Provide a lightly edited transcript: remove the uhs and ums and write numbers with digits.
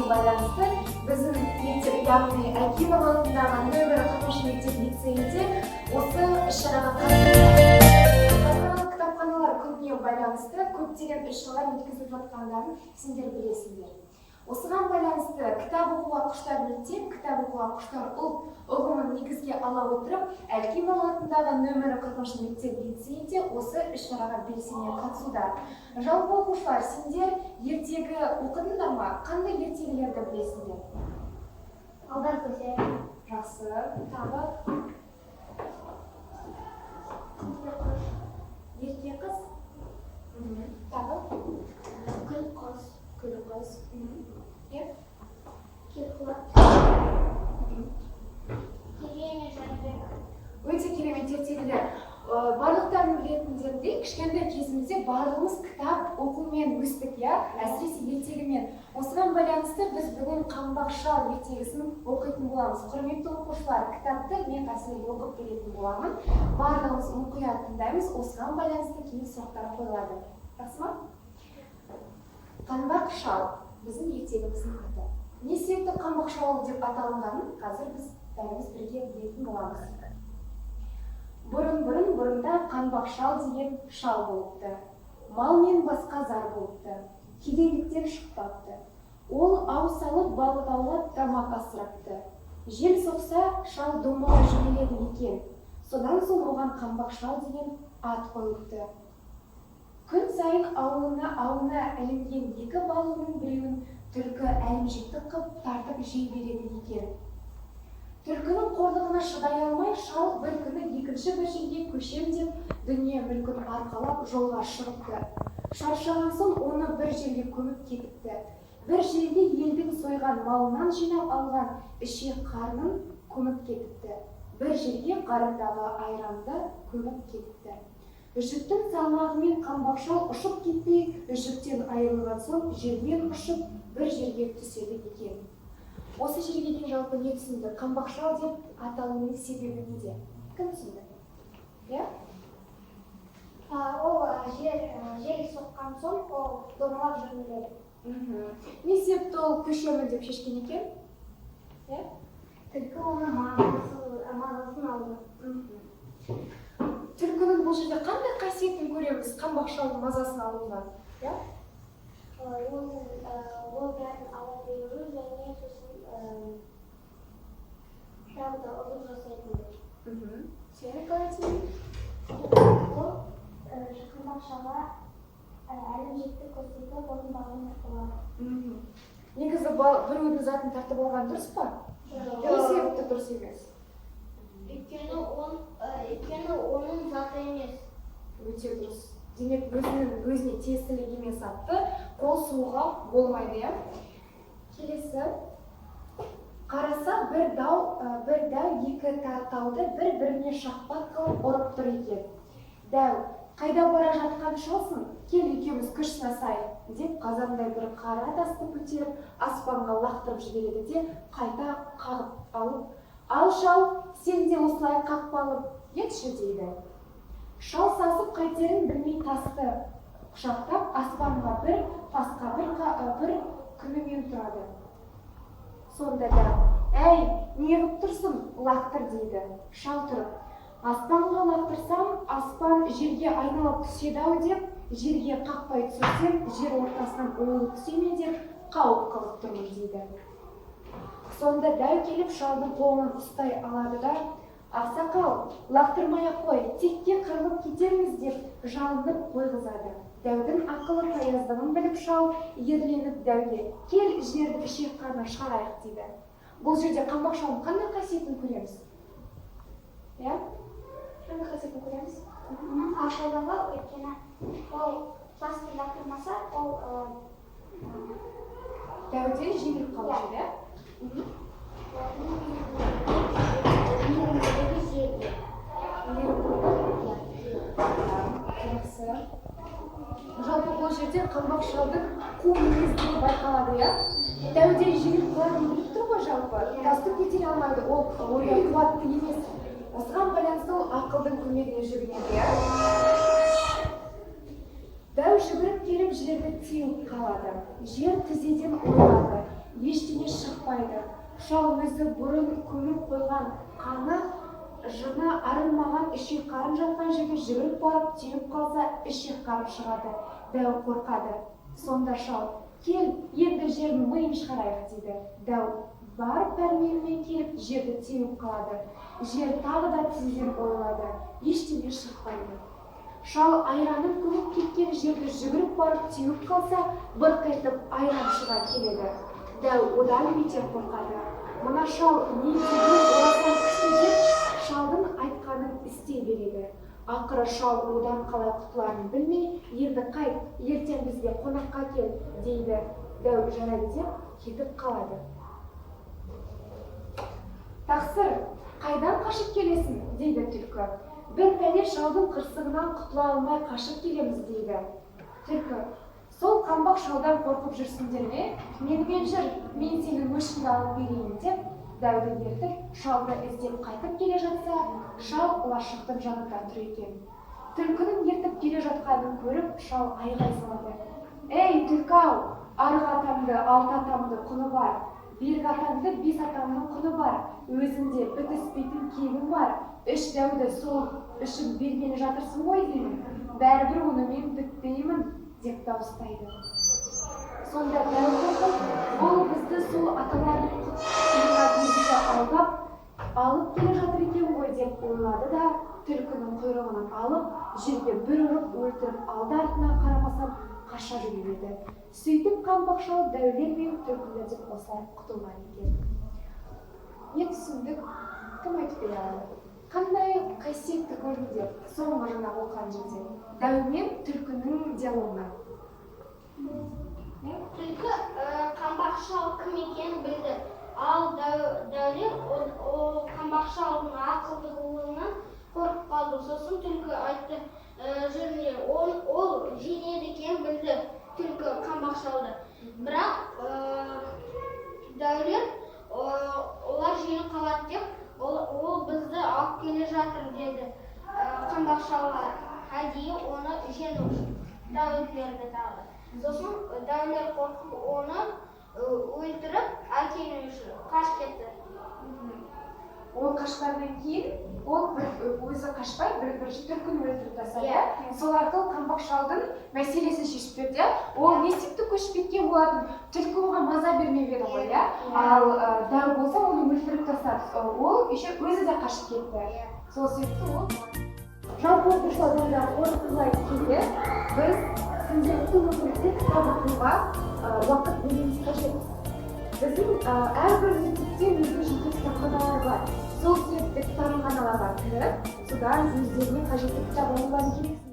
күніне байланысты біздің мектеп, яғни Әкімов атындағы нөмірі 40 мектеп лицейінде осы іс-шараға қатысты. Халықаралық кітапханалар күніне байланысты көптеген іс-шаралар өткізіліп жатқандарын сендер білесіңдер. Осыған байланысты кітап оқуға құштар мектеп, кітап оқуға құштар ұлт ұғымын негізге ала отырып, Әлкейбай атындағы нөмірі 40 мектеп лицейінде осы іс-шараға белсене қатысуда. Жалпы, оқушылар, сендер ертегі оқыдыңдар ма? Қандай ертегілерді білесіңдер? Алдар көсе. Жақсы, тағы? Ерке қыз. Тағы? Күл қыз. Күл қыз. Иә. Керқұлақ. Керей мен Жәнібек. Өте керемет ертегілер. Барлықтарың білетіндеріндей, кішкентай кезімізде барлығымыз кітап оқумен өстік, иә, әсіресе ертегімен. Осыған байланысты біз бүгін «Қаңбақ шал» ертегісін оқитын боламыз. Құрметті оқушылар, кітапты мен қазір оқып беретін боламын. Барлығымыз мұқият тыңдаймыз, осыған байланысты кейін сұрақтар қойылады. Жақсы ма? «Қаңбақ шал» біздің ертегіміздің аты. Не себепті «Қаңбақ шал» деп аталынғанын қазір біз бәріміз бірге білетін боламыз. Бұрын, бұрын, бұрында Қанбақ шал деген шал болыпты. Мал мен басқа зар болыпты. Кедейліктен шықпапты. Ол ау салып, балық аулап, тамақ асырапты. Жел соқса, шал домалай жөнеледі екен. Содан соң оған Қанбақ шал деген ат қойылыпты. Күн сайын ауылына ауына ілінген екі балығының біреуін түлкі әлімжеттік қып тартып жей береді екен. Түлкінің қорлығына шыдай алмай, шал бір күні екінші бір жерге көшем деп, дүние мүлкін арқалап жолға шығыпты. Шаршаған соң оны бір жерге көміп кетіпті. Бір жерге елдің сойған малынан жинап алған ішек қарнын көміп кетіпті. Бір жерге қарындағы айранды көміп кетіпті. Жүктің салмағымен Қаңбақ шал ұшып кетпей, жүктен айырылған соң желмен ұшып бір жерге түседі екен. Осы жерге дейін жалпы не түсінді? Қаңбақ шал деп аталуының себебі неде? Кім түсінді? Иә? Ол жел соққан соң ол домалап жөнеледі. Не себепті ол көшемін деп шешкен екен? Иә? Түлкі оның мазасын алды. Түлкінің бұл жерде қандай қасиетін көреміз Қаңбақ шалдың мазасын алуынан? Иә? Ол бәрін ала беру және сосын тағы да ұрлық жасайтын. Сен қалай түсіндің? Ол Қаңбақ шалға әлімжеттік көрсетіп, оның балығын тартып алады. Негізі біреудің затын тартып алған дұрыс па? Не себепті дұрыс емес? Өйткені оның заты емес. Өте дұрыс. Демек, өзінің өзіне тиесілі емес затты қол сұғуға болмайды, иә? Келесі. Қараса, бір дәу екі тауды бір біріне шақпақ қылып ұрып тұр екен. Дәу: «Қайда бара жатқан шалсың? Кел, екеуміз күш сынасайық», – деп, қазандай бір қара тасты көтеріп аспанға лақтырып жібереді де, қайта қағып алып: «Ал, шал, сен де осылай қақпалып етші», – дейді. Шал сасып, қайтерін білмей, тасты құшақтап, аспанға бір, тасқа бір күнімен тұрады. Сонда дәу: «Әй, неғып тұрсың? Лақтыр», – дейді. Шал тұрып: «Аспанға лақтырсам, аспан жерге айналып түседі ау деп, жерге қақпай түсірсем, жер ортасынан ойылып түсе ме деп қауіп қылып тұрмын», – дейді. Сонда дәу келіп, шалдың қолынан ұстай алады да: «Ақсақал, лақтырмай ақ қой, текке қырылып кетерміз», – деп жалынып қойғызады. Дәудің ақылы таяздығын біліп, шал ерленіп дәуге: «Кел, жердің ішек қарнын шығарайық», – дейді. Бұл жерде Қаңбақ шалдың қандай қасиетін көреміз? Иә, қандай қасиетін көреміз? Оның ақылдығы, өйткені ол тасты лақтырмаса, ол дәуден жеңіліп қалушы еді, иә? Мейірімділігі жерге. Мейірімділігі. Жақсы. Жалпы, бұл жерде Қаңбақ шалдың қу мінездігі байқалады, иә? Дәуден жеңіліп қалатынын біліп тұр ғой. Жалпы, тасты көтере алмайды, ол ондай қуатты емес. Осыған байланысты ол ақылдың көмегіне жүгінеді, иә? Дәу жүгіріп келіп, жерді теуіп қалады. Жер тізеден ойылады. Ештеңе шықпайды. Шал өзі бұрын көміп қойған, қаны жыны арылмаған ішек қарын жатқан жерге жүгіріп барып, теуіп қалса, ішек қарын шығады. Дәу қорқады. Сонда шал: «Кел, енді жердің миын шығарайық», – дейді. Дәу бар пәрменімен келіп, жерді теуіп қалады. Жер тағы да тізеден ойылады, ештеңе шықпайды. Шал айранын көміп кеткен жерді жүгіріп барып теуіп қалса, бырқ етіп айран шыға келеді. Дәу одан бетер қорқады. «Мына шал не деген орасан күшті», – деп, шалдың айтқанын істей береді. Ақыры шал одан қалай құтыларын білмей: «Енді қайт, ертең бізге қонаққа кел», – дейді. Дәу «Жарайды» деп кетіп қалады. «Тақсыр, қайдан қашып келесің?» – дейді түлкі. «Бір пәле шалдың қырсығынан құтыла алмай қашып келеміз», – дейді түлкі. «Сол қаңбақ шалдан қорқып жүрсіңдер ме? Менімен жүр, мен сенің өшіңді алып берейін», – деп, дәуді ертіп, шалды іздеп қайтып келе жатса, шал лашықтың жанында тұр екен. Түлкінің ертіп келе жатқанын көріп, шал айғай салады: «Ей, түлкі ау, арғы атамды алты атамды құны бар, бергі атамды бес атамның құны бар, өзіңде бітіспейтін кегің бар, үш дәуді сол үшін бергелі жатырсың ғой деймін. Бәрібір онымен бітпеймін», – деп дауыстайды. Сонда дәу қорқып: «Бұл бізді сол аталардың құтына бергелі алдап алып келе жатыр екен ғой», – деп ойлады да, түлкінің құйрығынан алып, жерге бір ұрып өлтіріп, алды артына қарамастан қаша жөнеледі. Сөйтіп, қаңбақ шал дәулер мен түлкілерден осылай құтылған екен. Не түсіндік? Кім айтып бере алады? Қандай қасиетті көрдіңдер соңғы жаңағы оқыған жерде, дәу мен түлкінің диалогынан? Түлкі қаңбақ шал кім екенін білді. Ал дәулер ол қаңбақ шалдың ақылдылығынан қорқып қалды. Сосын түлкі айтты: «Жүріңдер». Ол жеңеді екенін білді түлкі қаңбақ шалды. Бірақ дәулер олар жеңіп қалады деп, ол бізді алып келе жатыр деді қаңбақ шалға, әдейі оны жеңу үшін дәулерді тағы. Сосын дәулер қорқып, оны өлтіріп әкелу үшін қашып кетті. Ол қашқаннан кейін, ол бір өзі қашпай, бірінші түлкіні өлтіріп тастады, иә. Сол арқылы қаңбақ шалдың мәселесін шешіп берді, иә. Ол не себепті көшіп кеткен болатын? Түлкі оған маза бермеп еді ғой, иә. Ал дәу болса, оны өлтіріп тастады, ол еще өзі де қашып кетті. Сол себепті ол. Жалпы, оқушылар, онда қорытындылай келе, біз күнделікті өмірде кітап оқуға уақыт бөлуіміз қажет. Біздің әрбір мектепте өзінің жеке кітапханалары бар. Сол себепті кітапханаларға кіріп, содан өздеріне қажетті кітап алулары керек.